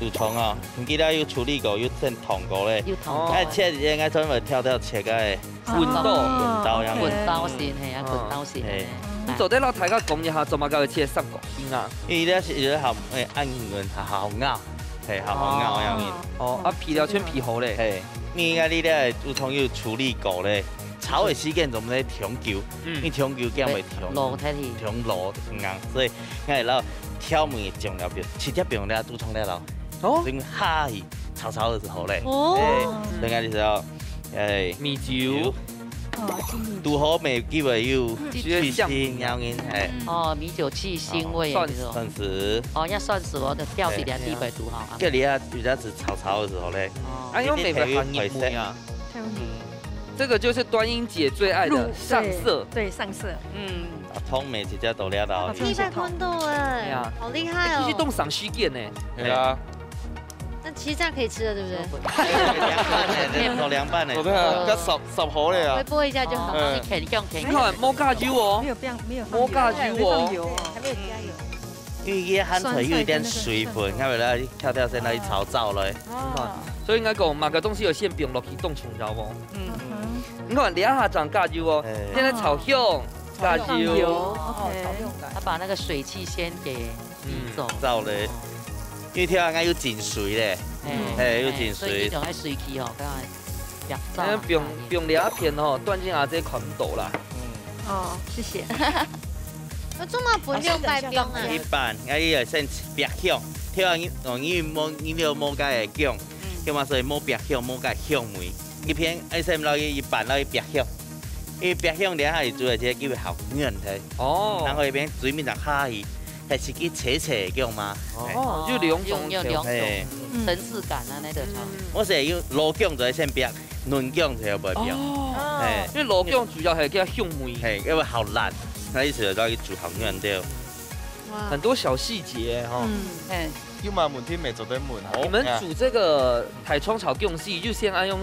豬腸啊，毋記得有處理過，有先燙過咧。有燙過。哎，切應該專門挑挑切个。滾刀。滾刀樣。滾刀先，嘿啊，滾刀先。嘿。你做得摎大家講一下，做麼个會切三角形啊？因為這係有好，哎，恁樣好好咬，嘿，好好咬樣。哦，啊，皮料全皮好咧。嘿，你應該你這豬腸有處理過咧，炒个時間做毋得忒久，嗯。你忒久驚會忒，老忒去。忒老，嗯啊，所以 𠊎摎調味醬料表，直接放在肚腸裡咯。哦。等下去炒炒个時候咧。哦。哎，等下个時候，哎，米酒。哦，係米酒。堵好味，佢會有，嗯。直接香味啊。香味，哎。嗯。哦，米酒去腥味啊，哦，這種。蒜絲。哦，要蒜絲哦，就掉一點地位堵好啊。這裡啊，比較是炒炒个時候咧。哦。啊，用咩个行業味啊？調味。嗯。這個就是端英姐最愛的，入，上色。對，對，上色。嗯。 啊，湯味直接倒了倒去。啊，一百分度哎，哎呀，好厲害哦！其實當省時間呢。對啊。那其實這樣可以吃了，對不對？涼拌呢，這都涼拌呢。哦，對啊，該煠，煠好了啊。微波一下就好。哦，嗯。你看，你看，你看。你看，無加油哦。沒有放，沒有放油。無加油哦。對，沒放油哦。還沒有加油。因為佢鹹菜有一點水分，酸菜跟那個，你看，來，跳跳先來炒燥了。哦。你看，所以應該講，麼个東西有先放落去，當重要哦。嗯。嗯哼。你看，這下正加油哦，哎。現在炒香。 加油。哦，OK。炒用的。他把那個水氣先給逼走。嗯，燥咧。哦。因為跳應該有進水咧。哎，嘿，有進水。所以這種愛水氣哦，剛剛壓燥啊。哎，放，放這片吼，端正啊，這看毋到啦。嗯。哦，謝謝。那做麼分兩擺放啊？一般，哎，愛先煏香，跳啊，你，哦，你無，你有無該个薑，嗯。對嘛，所以無煏香，無該香味。一片愛先落去，一半落去煏香。 因為煏香了下，佢煮个這个機會好軟忒。哦。然後一片水面上下去，還係佢脆脆个嘛。哦，有兩種口味。有，有兩種，嘿。嗯。層次感啊，那個差。嗯。我係用老薑就先煏，嫩薑就毋會煏。哦。嘿。因為老薑主要係佢个香味。嘿，因為好辣，那意思就要去煮好軟掉。哇。很多小細節哈。嗯。嘿。有麼問題乜做得問哈。你們煮這個大腸炒薑絲，就先愛用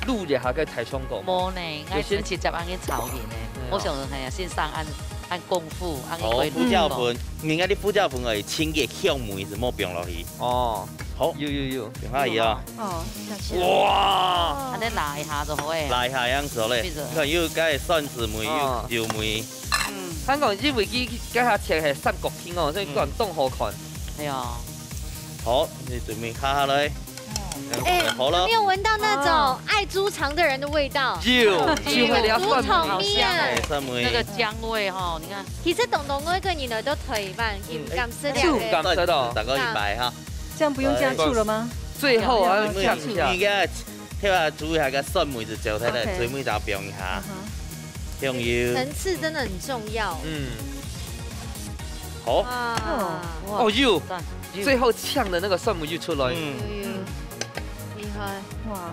滷一下个大腸過嗎？無呢，就先，𠊎係直接恁樣炒起呢。對啊。我想係啊，先生恁，恁功夫，恁樣哦，過滷過。胡椒粉，你看你胡椒粉而已，清潔香味係無放落去。哦。好。有，有，有。放下去啊。哦，下去了。哇！恁樣拉一下就好誒。拉一下樣子好咧。對著。你看又該蒜子味，哦。又油味。嗯。聽講因為佢該下切係三角形哦，所以講當好看。嗯。哎呀。好，你準備下下來。 哎，好了。有沒有聞到那種愛豬腸的人的味道？有，就係這蒜味。豬腸麵。哎，蒜味。那個薑味哈，你看。其實當多外國人來到臺灣，佢毋敢食這個。嗯，就毋敢食哦。大概一擺哈。这样不用加醋了吗？最后啊，要要要要要。要一下。你个，你个，你个蒜尾就焦忒了，OK。最尾就放一下。嗯哼。放油。层次真的很重要。嗯。好。哇。哦，哇。哦，有。赞，有。最后呛的那个蒜尾就出来。嗯。有，有。嗯。厉害。哇。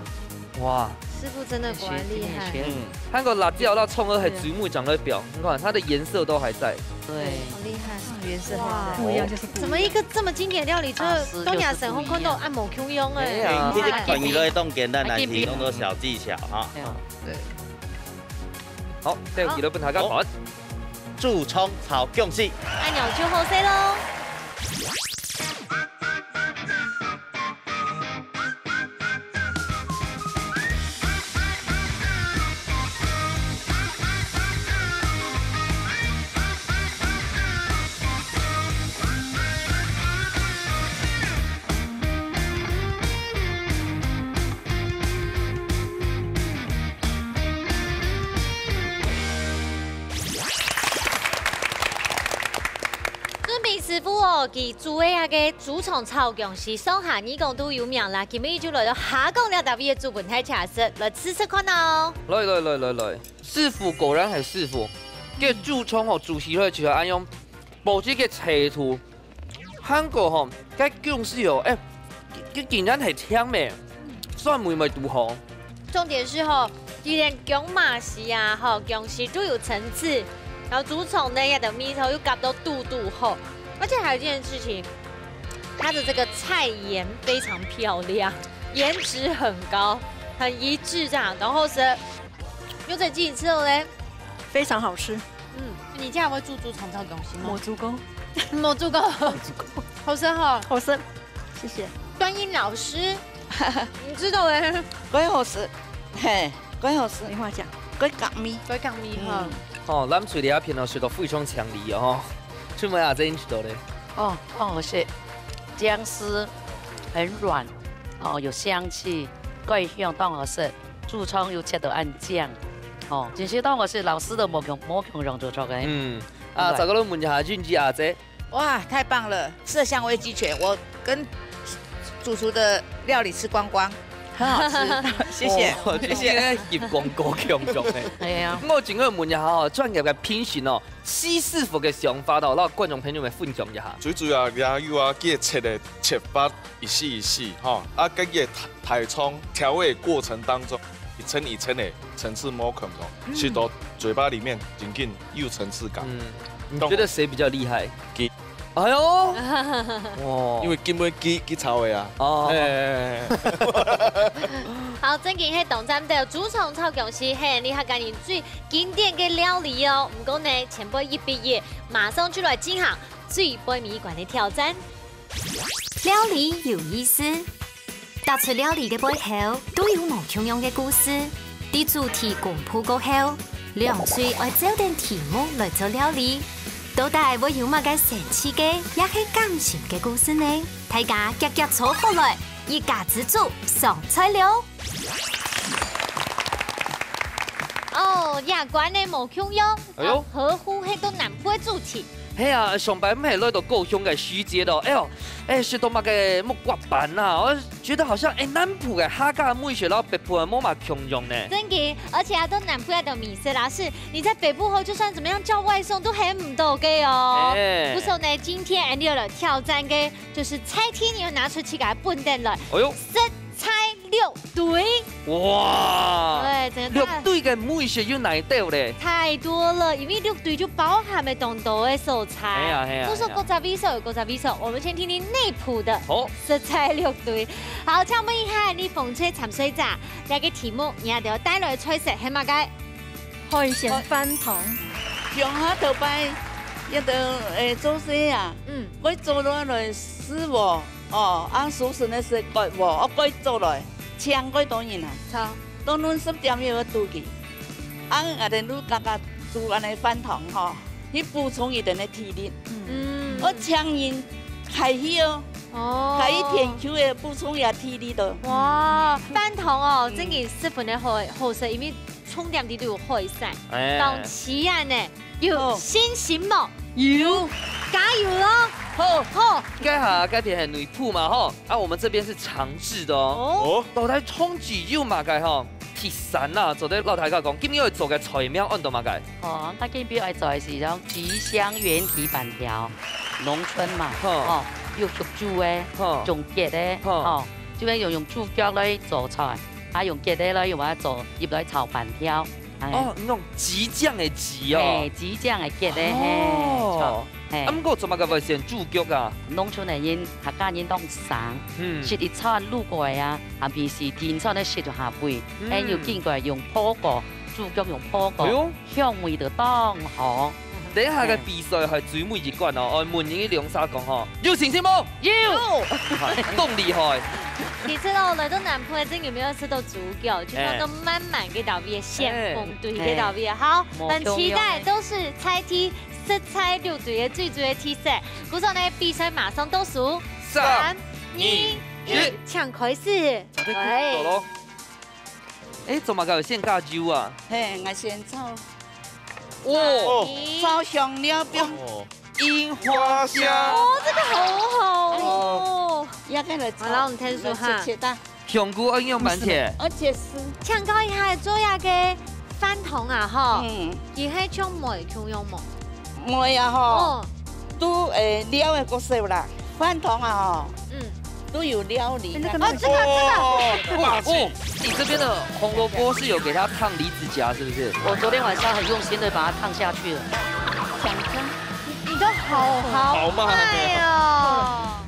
哇。师傅真的果然厉害。谢谢，谢谢。嗯。韩国辣椒啦，葱儿还最尾长了表，你看它的颜色都还在。对。好厉害。颜色还在。哇。不一样就是不一样。怎么一个这么经典的料理，就大师就是不一样。东亚省烘看到按摩共样哎。哎呀。其实看起来当简单，但是当多小技巧哈。哎呀。对。好，再有几个分大家看。好。猪腸炒芎絲。按鈕就好勢咯。 俊明師傅哦，佢煮个那个豬腸炒芎絲，上下你講都有名啦。今日就來到下港這搭位个煮分大家食，來試試看哦。來來來來來，師傅果然係師傅，該豬腸吼煮起來就係恁樣，保持个脆度。還過吼，該芎絲哦，哎，佢竟然係甜个，酸味乜堵好。 重點係吼，佢連芎絲啊，吼，芎絲都有層次，然後豬腸呢，佢个味道又夾到堵堵好，而且還有一件事情，它的這個菜顏非常漂亮，顏值很高，很一致這樣。然後係，有在自己吃了嘞。非常好吃。嗯，你家會煮豬腸炒芎絲嗎？無煮過。無煮過。無煮過。好食吼。好食。 謝謝。端音老師，你知道欸。蓋好食，嘿，蓋好食。沒話講。蓋合味。蓋合味哈。嗯。哦，藍水這片哦，食到非常強烈哦。出門啊，這你知道咧。哦，當好食，芎絲很軟，哦，有香氣，蓋香，當好食。豬腸又切到恁靚，哦，真係當好食，老師都無共，無共樣做出个。嗯，啊，對。再過來問一下俊基阿姐， 哇，太棒了！色香味俱全，我跟主廚的料理吃光光，很好吃，謝謝，哦，謝謝。今日入廣告強強呢。哎呀。我正經問一下哦，專業个評審哦，徐師傅个想法哦，摎觀眾朋友們分享一下。最主要也有啊，佢个切个切法一絲一絲吼，啊，跟佢个大，大腸調味過程當中，一層一層个層次無共樣，嗯。食到嘴巴裡面真緊 有層次感。嗯，你覺得誰比較厲害？佢。哎喲，哇。因為根本佢，佢炒个啊。哦。哎。好，正經係當讚个，豬腸炒芎絲，係你客家人最經典个料理哦。毋過呢，前輩一畢業，馬上就來進行最尾一關个挑戰。 料理有意思，逐出料理个背後都有無共樣个故事。在主題公布過後，兩隊愛照等題目來做料理，到底會有麼个神奇个，也係感人个故事呢？大家遽遽坐好來，一家之煮上菜了。哦，這關个無共樣，哎喲。啊，合乎係到南部个主題。 係啊，上擺毋係來到高雄个時節咯，哎喲，哎，食到麼个木瓜粄啊，我覺得好像，哎，南部个客家美食摎北部个無麼共樣呢。真个，而且啊，到南部个美食啊，是你在北部吼，就算怎麼樣叫外送都喊毋到个哦。哎。不錯呢，今天Andy來挑戰个，就是猜題，你有拿出自家个本等來。哎喲。食 菜六堆。哇！對，整個大，六堆个美食有哪兜咧？太多了，因為六堆就包含了當多个所在。係啊，係啊，都說各隻位所有各隻位所，我們先聽聽內埔的。好。食菜六堆。好，請問一下，你紅隊參賽者，這個題目你愛帶來个菜色係麼个？ 海鮮飯湯。鄉下頭擺，一到，誒，做事啊，嗯。會做落來食無？哦，啊，收成个時割無？哦，割做來，請割多人啊。好。當然十點也要肚飢。啊，𠊎兜就家家煮恁呢飯湯吼，去補充佢兜个體力。嗯。哦，請人開去哦，哦。開去田坵个補充佢體力的。哇，飯湯哦，嗯。真个十分个好，好食，因為 重點裡肚有海產，哎。當自然呢，有信心無？有。加油哦！好，好，該下該片係內埔嘛吼，啊，我們這邊是長治的哦。哦，到底長治有麼个吼？特產啊，做得摎大家講，今日愛做个菜名安到麼个？哦，該今日愛做个係種吉祥圓皮粄條，農村嘛，吼，哦，有熟煮个，吼，種結个，吼，吼，就愛用用豬腳來做菜，啊，用結个來用啊做，入來炒粄條。 哦，你講激醬个激哦。嘿，激醬个結个，嘿，哦。著，嘿。啊，毋過做麼个會選豬腳啊？農村个人，客家人當省，嗯。食一餐滷過个啊，下面係天餐个食就下背，嗯。還有經過用烰過，豬腳用烰過，哎喲。香味就當好。等一下个比賽係最尾一關哦，我問你兩儕講吼，有信心無？有。當厲害。其實哦，來到南部个，真有沒有吃到豬腳？就看到滿滿个道理，哎。先鋒隊个道理。好，很期待，都是猜題，食材六隊个最最个特色。故所呢，比賽馬上倒數，三、三、二、二、一，一。請開始。哎。走咯。哎，做麼个有先加油啊？嘿，𠊎先炒。哦。咦。炒香料，放哦。 櫻花蝦。哦，這個好好哦。哎，要跟它炒，好，來，我們聽說哈。來切切啊。香菇、onion、番茄。哦，切絲。請教一下，做這個飯湯啊，吼，嗯。佢係像糜共樣無？糜啊，吼，哦。都，誒，料个角色啦，飯湯啊，吼。嗯。 都有料理。哎，那個哦，這個，這個。哦，哇，哦，你這邊的紅蘿蔔是有給它燙離子夾，是不是？我昨天晚上很用心地把它燙下去了。講真，你，你都好，好好慢哦。哦，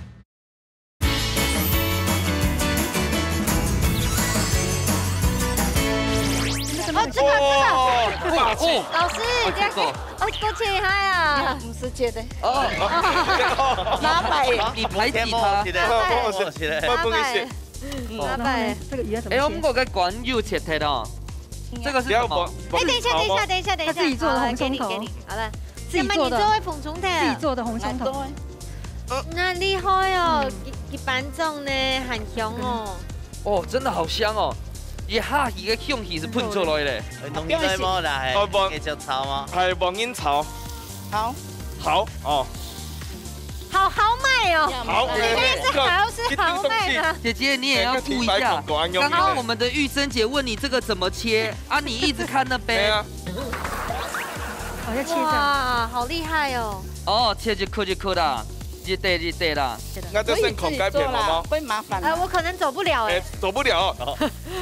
這個，這個。哦，哇，哦。老師，哦，這個。這樣可以 哦，多謝你嗨啊！毋使謝的。哦，麻煩。你排擠他。謝謝，謝謝。麻煩。麻煩。這個魚要怎麼切？哎，我們有個管又切切哦。這個是什麼？哎，等一下，等一下，等一下，等一下。他自己做的紅蔥頭。好，來，給你，給你。好了。自己做的。那麼你做的紅蔥頭。自己做的紅蔥頭。那厲害哦，嗯。一，一般種呢，很香哦。哦，真的好香哦。一下去个香氣是噴出來的。哎，弄一堆無啦，嘿，哦，無。給就炒嗎？還無人炒。 好。好，哦。好豪邁哦。好，你看是豪是豪邁嗎？姐姐，你也要注意一下，哎，剛剛我們的玉珍姐問你這個怎麼切，啊，你一直看那邊。對啊。哦，要切這樣。哇，好厲害哦。哦，切一塊一塊啦，一塊一塊啦。那這算口該片好嗎？可以自己做啦，會麻煩啦。哎，我可能走不了哎。哎，走不了。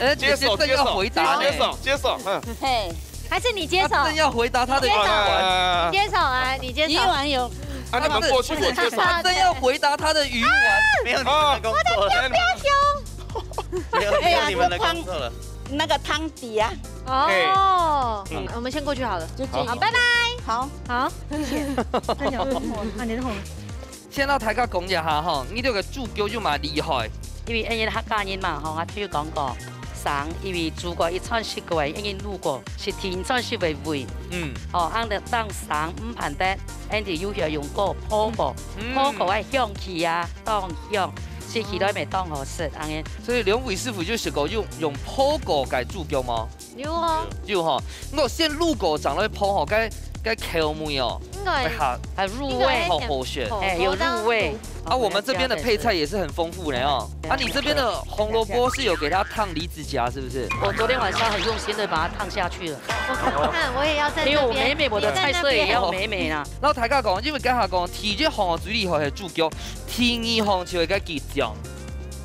哎，姐姐正要回答呢。接手，接手，接手，嗯。嘿。 還是你接手？他正要回答他的魚丸。接手，來，來，來，來。你接手，來，你接手。魚丸有。啊，你們過去，我接手。他正要回答他的魚丸。沒有你們的工作了。啊，我的天，不要凶。沒有，沒有你們的工作了。哎呀，我放那個湯底啊。哦，哎。嗯。我們先過去好了。就這樣。好，拜拜。好。好，謝謝。那你要問我，啊，你在後面。 先摎大家講一下吼，你這個豬腳有麼厲害？因為𠊎等客家人嘛，吼，啊，就講過，生，因為豬腳一餐食過，𠊎等滷過，係天餐食个味。嗯。哦，恁樣當生毋盼得，𠊎等又係用過烰過，嗯。烰過个香氣啊，當香，食起來乜當好食，恁樣。所以兩位師傅就食過用，用烰過个豬腳嗎？ 有哦。有吼，𠊎先滷過正來烰吼，該，該口味哦，應該會較，較入味。應該會好，好選。哎，有入味。啊，我們這邊的配菜也是很豐富的哦。對啊。啊，你這邊的紅蘿蔔是有給它燙離子夾，是不是？我昨天晚上很用心地把它燙下去了。我看，我也要在這邊。因為我美美，我的菜色也要美美啦。然後大家講，因為剛才講，第一項最厲害係豬腳，第二項就係該桔醬。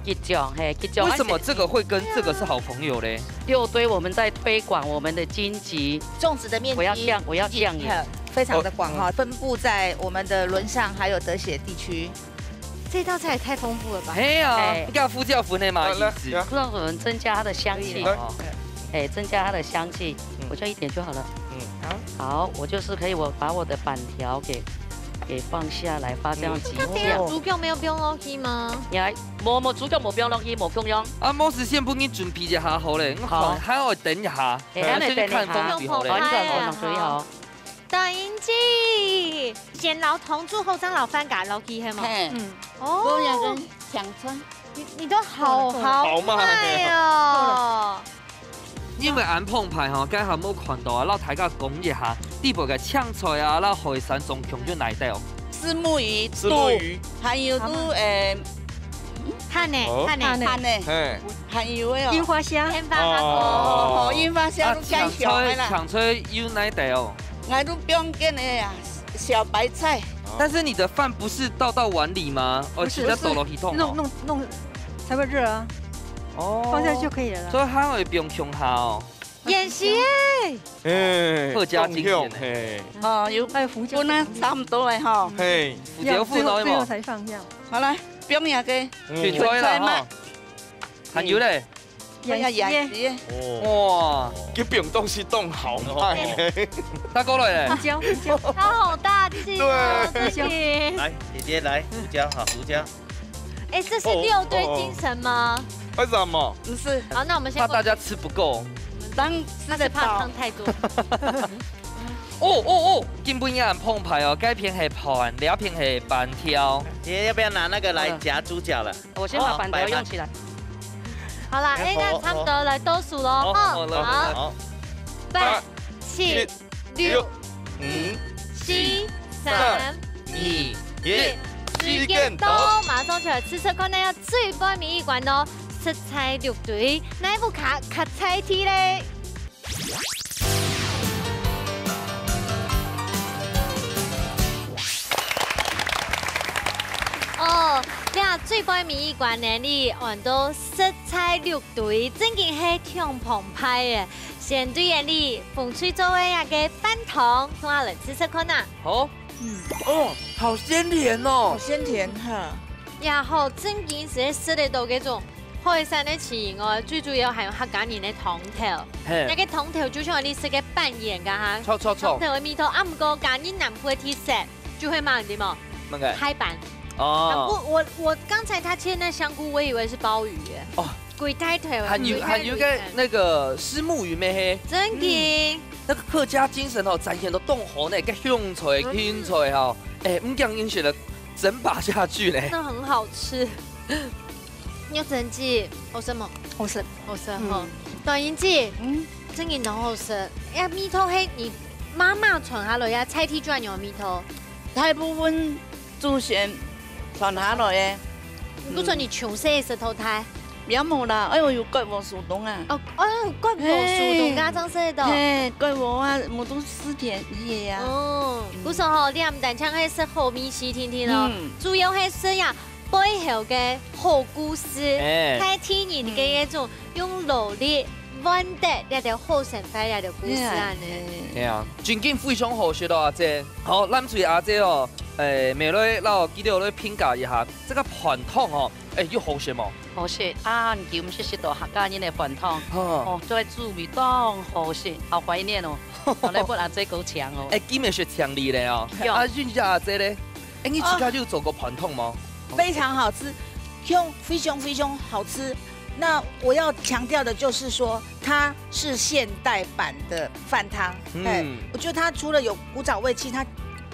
桔醬，嘿，桔醬。為什麼這個會跟這個是好朋友嘞？六堆我們在推廣我們的經濟，種植的面積我要降，我要降也。很，非常的廣哈，嗯。分布在我們的崙上還有德協地區。這道菜也太豐富了吧！嘿啊，哎。你看副教分的嘛，來，來，意思。來。不知道可能增加它的香氣。可以了。哦。哎，增加它的香氣，嗯。我就一點就好了。嗯。好。好，我就是可以，我把我的粄條給，給放下來，發這樣激醬。嗯。那這樣豬腳沒有放落去嗎？你還 無，無，豬腳無放落去，無共樣。啊，無事先分你準備一下好咧，𠊎看，好。還愛等一下，哎，還愛等一下。先看風水好咧。好，你看，好，好。等一下。大英姐，先摎湯煮好，正摎飯加落去，係無？嘿。嗯。哦。這樣跟香菜。你，你都好，好，好嘛。好快哦。 因為恁澎湃吼，該下無看到啊，摎大家講一下，底背个青菜啊，摎海產總共有哪兜？石目魚，石目魚。還有都，好嗎？誒，蜆仔，哦。蜆仔。蜆仔。蜆仔，嘿。還有个哦。櫻花蝦。天花哦。哦，櫻花蝦都蓋香个啦。啊，青菜，青菜有哪一道哦？𠊎都不用揀个啊，小白菜。但是你的飯不是倒到碗裡嗎？哦，不是。直接倒落去桶哦。弄，弄，弄，才會熱啊。哦。放下去就可以了啦。所以它會放共下哦。 芫荽耶。哎，客家經典欸。嘿。哦，有，還有胡椒。分啊，差不多个吼。嘿。胡椒粉哦，最後，最後才放這樣。好，來，放下去。嗯。芹菜啦，芹菜嘛。吼。還有咧？哎呀，芫荽。芫荽。哦。哇。佢放東西當豪邁呢。大哥來咧。胡椒，胡椒。它好大隻哦，對。這個。來，姐姐來，胡椒，好，胡椒。 哎，這是六堆精神嗎？哦，哦。為什麼？不是。好，那我們先，怕大家吃不夠。當吃得飽。他是怕湯太多。哦，哦，哦，今晡日很澎湃哦，該片係飯，這片係粄條。姐姐要不要拿那個來夾豬腳了？我先把粄條用起來。好啦，哎，那差不多來倒數囉，好，哈。好，來，來，來。好。八、七、七、六、六、五、四、三、二、一，時間到，馬上就來試食看，那要最尾尾一關囉，食材六堆，哪一步卡，卡菜題咧？哦，這最尾尾一關呢，你按到食材六堆，真經係暢澎湃个。 先對𠊎俚紅隊做个這個粄湯，同𠊎來試食看啊。好。嗯。哦，好鮮甜哦。好鮮甜哈。呀吼，真經係食得到該種海產个滋味哦，最主要還有客家人个湯頭。嘿。該個湯頭就像𠊎俚食个粄圓个哈。著，著，著。湯頭个味道，啊，毋過客家人南部个特色，就係麼个，對無？麼个？海粄。哦。啊，我，我，我剛才他切那香菇，我以為是鮑魚耶。哦。 歸大頭，還有，歸大頭。還有個那個虱目魚咩嘿？真的。嗯，那個客家精神哦，展現到當好呢，該香菜、嗯。芹菜哈，哎，毋驚人食了，整把下去呢。那很好吃。玉珍姐，好食無？好食。好食吼。嗯。短英姐，嗯。真的當好食。哎，味道係你媽媽傳下來呀，菜地專有味道。大部分 祖先傳下來个。嗯。毋過你從細食到大？也無啦，哎喲，有割禾手動啊。哦，哎喲，割禾手動，嘿。家長食到。嘿，割禾啊，無都四田去个呀。哦，嗯。故所吼，你也毋單淨係食好味緒定定哦，嗯。主要係食呀背後个好故事，哎。大地人个一種用勞力 換得這條好生活，這條故事啊呢。係啊，係啊。係啊，真經非常好食哦，阿姐。好，藍隊阿姐哦，誒，美瑞摎佢兜來評價一下，這個粄湯哦，誒，有好食無？好食啊，恁久毋係食到客家人个粄湯。哦。哦，做个滋味當好食，好懷念哦。好來分阿姐過請哦。誒，今日係請你咧哦。有。啊，問一下阿姐咧，誒，你自家有做過粄湯無？哦。非常好吃，香，非常非常好吃。那我要強調的就是說， 它是現代版的飯湯。嗯。哎，我覺得它除了有古早味，其實它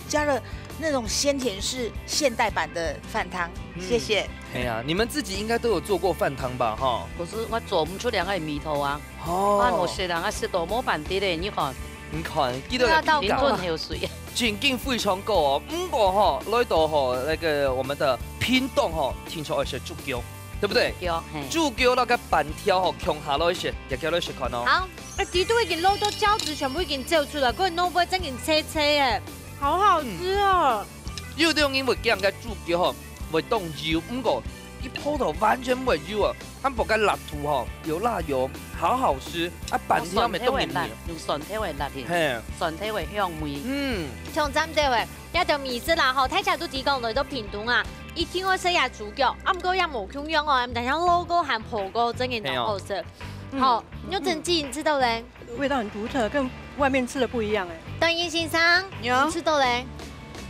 加了那種鮮甜，是現代版的飯湯。嗯。謝謝。哎呀，你們自己應該都有做過飯湯吧，哈？可是我做毋出來个味道啊。哦。啊，無食人啊，食到無辦法咧，你看。你看，記得要倒高。緊吞口水。真經非常高哦。毋過吼，來到吼，那個我們的屏東吼，聽說愛食豬腳。 對不對？對，嘿。豬腳摎該粄條吼，共下來食，也叫來食看哦。好，哎，佢都已經落到膠質，全部已經走出來，過後會真經脆脆耶，好好吃哦。嗯。有兜人會驚該豬腳吼，會當油，毋過佢泡到完全毋會油啊，還無該辣度吼，有辣油，好好吃。啊，粄條乜當靈敏。用蒜頭个辣，用蒜頭个辣，嘿。蒜頭个香味。嗯。像針對个 這條美食啦吼，大家都知講來到屏東啊，一定愛食這豬腳，啊，毋過也無共樣哦，毋單淨滷過還烰過，真个當好食。係哦。好，嗯。玉珍姐，你食到咧？味道很獨特，跟外面吃的不一樣哎。段英先生，有。你食到咧？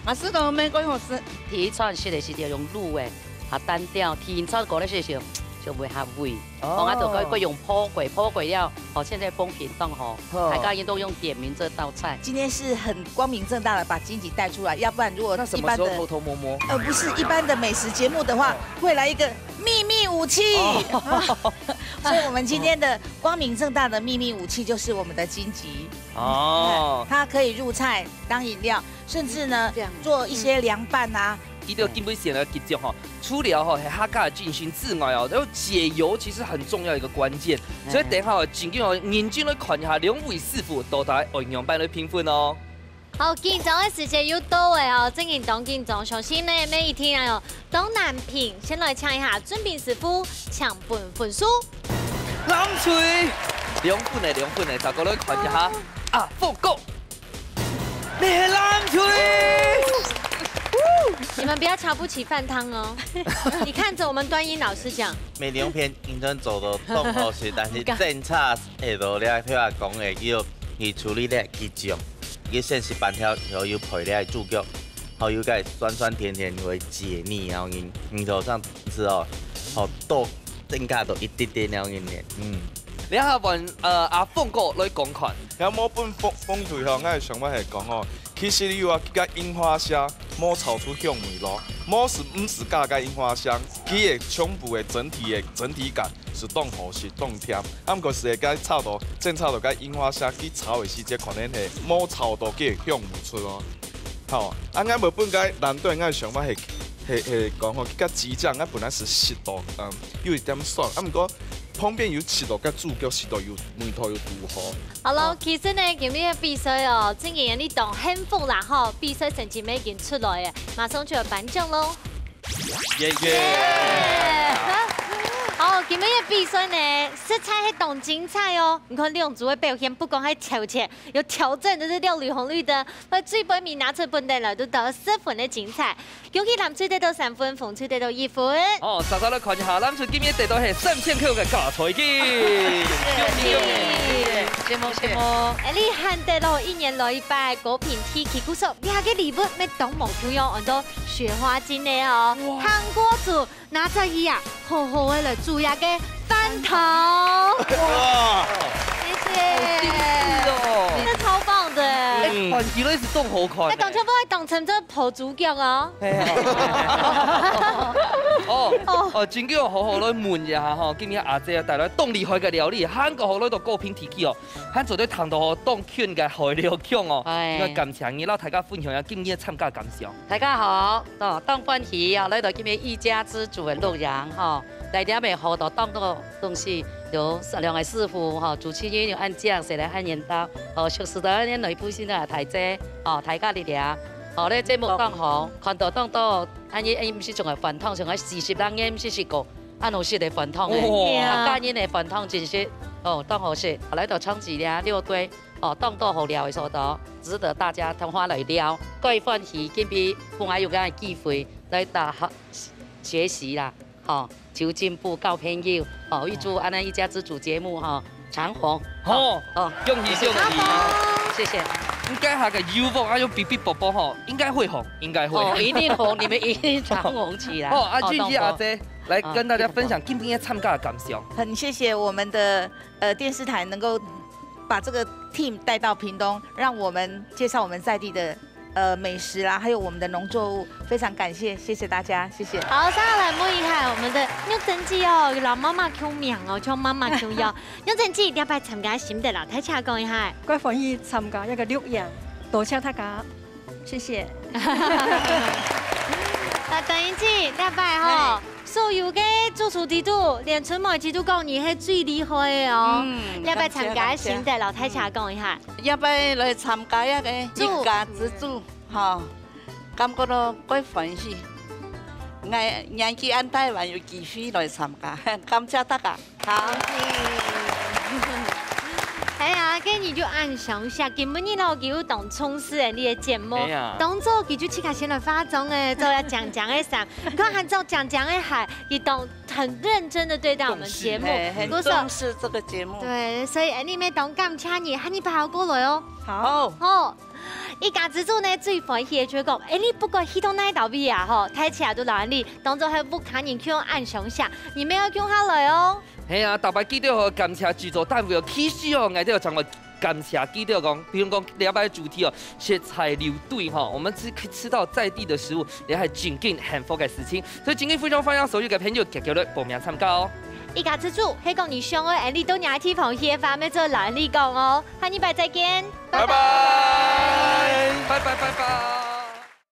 啊，食到乜蓋好食。第一餐食个時節用滷个，較單調；第二餐過來食就，就會較味。 哦。講啊，都過，過用烰過，烰過了，哦，現在風評當好，好。大家人都用點名這道菜。今天是很光明正大地把金吉帶出來，要不然如果一般的，那什麼時候偷偷摸摸？呃，不是，一般的美食節目的話，哦。會來一個秘密武器。哦。所以我们今天的光明正大的秘密武器就是我们的荆棘。哦。它可以入菜、当饮料，甚至呢，这样。做一些凉拌啊。佢个金杯線个桔醬吼，除了吼係客家个精神之外哦，然后解油其实很重要一个关键。所以等一下哦，正經哦，認真來看一下兩位師傅到底愛仰般來評分哦。 好，緊張个時節又到了哦，正經當緊張，相信呢，每一題哦，當難評。先來請一下俊斌師傅，請分分數。藍隊，兩分呢，兩分呢，大家來看一下。啊，報告，你係藍隊。你們不要瞧不起飯湯哦。你看著我們端音老師講。每兩片認真做到當好食，但是政策下頭咧，譬如講个，叫你處理咧桔醬。 佢先食粄條，然後又配了豬腳，然後又該酸酸甜甜，又會解膩，然後你，你就這樣子哦，好，多增加到一滴滴，然後你，嗯。你下換，呃，阿峰哥來講看。這無分紅，紅隊吼，𠊎个想法係講吼，其實你話佢个櫻花蝦無炒出香味咯，無係，毋係假个櫻花香，佢个全部个整體个整體感 係當好食、當甜。啊，毋過係該炒到，正炒到該櫻花蝦去炒个時節，可能係無炒到个香味出咯。吼，啊，𠊎無分該藍隊，𠊎想法係，係，係講吼，該桔醬，𠊎本來係食到，嗯，有一點酸，啊，毋過旁邊有食到該豬腳，食到有味道有堵好。好咯，其實呢，今日个比賽哦，正經你當幸福啦吼，比賽成績已經出來了，馬上就要頒獎咯。 耶耶！好，今日个比賽呢，實在係當精彩哦！你看兩組个表現，不光係挑戰，有挑戰，就是料理紅綠燈，在最尾尾拿出分數來，都得十分个精彩。恭喜藍隊得到三分，紅隊得到一分。哦，大家來看一下，藍隊今日得到係三千塊个加菜金。恭喜恭喜！羨慕羨慕。哎，你還得到一年來一擺果品T K，故所這个禮物乜當無共樣，安到雪花精个哦，哇。糖果組 拿出去啊，好好个來煮一个飯湯。哇！謝謝。好精緻哦。真的超棒的。哎，嗯。看起來係當好看呢。哎，當初不會當成這烰豬腳哦。係啊。哦，哦。哦，真个好好來問一下吼，今日阿姐帶來當厲害个料理，還過好來到果品T K哦，還做得談到當近个海陸腔哦。哎。該感謝你，摎大家分享一下今日參加感想。 大家好，哦，當歡喜哦，來到今日一家之煮个錄影吼，來這邊學到當多東西，有善良个師傅吼，主持人有恁靚，誰來恁緣投，哦，熟識到恁內部性个大姐，哦，大家力量，哦，這節目當好，看到當多，恁樣，哎，毋係像个飯湯，像个四十零年毋係食過，恁好食个飯湯个，哦。客家人个飯湯真係，哦，當好食，來到長治這六堆， 哦，當多好料个所在，值得大家通話來聊。蓋歡喜今晡日分𠊎有个機會來大學學習啦，吼，求進步，交朋友，吼，預祝恁樣一家之煮節目，吼，長紅。好，哦，恭喜恭喜。謝謝。應該下个有望，還有嗶嗶啵啵吼，應該會紅，應該會。哦，一定紅，你們一定長紅起來。哦，啊，哦，俊熙阿姐，來跟大家分享今天參加的感想。很謝謝我們的 呃，電視台能夠把這個team帶到屏東，讓我們介紹我們在地的，呃，美食啦，還有我們的農作物，非常感謝，謝謝大家，謝謝。好，接下來問一下我們的玉珍姐哦，有老媽媽共樣哦，像媽媽共樣。玉珍姐，這擺參加心得摎大家講一下。蓋歡喜參加這個錄影，多謝大家，謝謝。那等一下，這擺吼， 所有个主廚裡肚，連春妹姊都講你係最厲害个哦。嗯，這擺參加个心得，摎大家講一下。這擺來參加這個一家之煮，吼，感覺到蓋歡喜。𠊎年紀恁大還有機會來參加，感謝大家。好。哎呀，該你就恁想下，今晡日呢，佢有當重視你个節目，哎呀。當早佢就自家先來化妝誒，著了靚靚个衫， 你看，還著靚靚个鞋，佢當很認真的對待我們節目。重視。嘿，很重視這個節目。對，所以，哎，你們當感謝你，喊你跑過來哦。好。好。哦，一家之煮呢，最歡喜个就係講，哎，你不管去到哪一道位啊，吼，大家都摎你，當做係屋下人共樣恁相惜，你們愛共下來哦。係啊，大家記得吼，感謝製作單位哦，其實哦，𠊎兜有講過 感謝記得講，比如講，這擺主題哦，食材流水吼，我們吃，吃到在地的食物，也係真正幸福个事情。所以今日非常歡迎所有个朋友，繼續來報名參加哦。一家之煮，係講你想愛𠊎俚到哪个地方去个話，乜做摎𠊎俚講哦。下禮拜再見，拜拜，拜拜拜拜。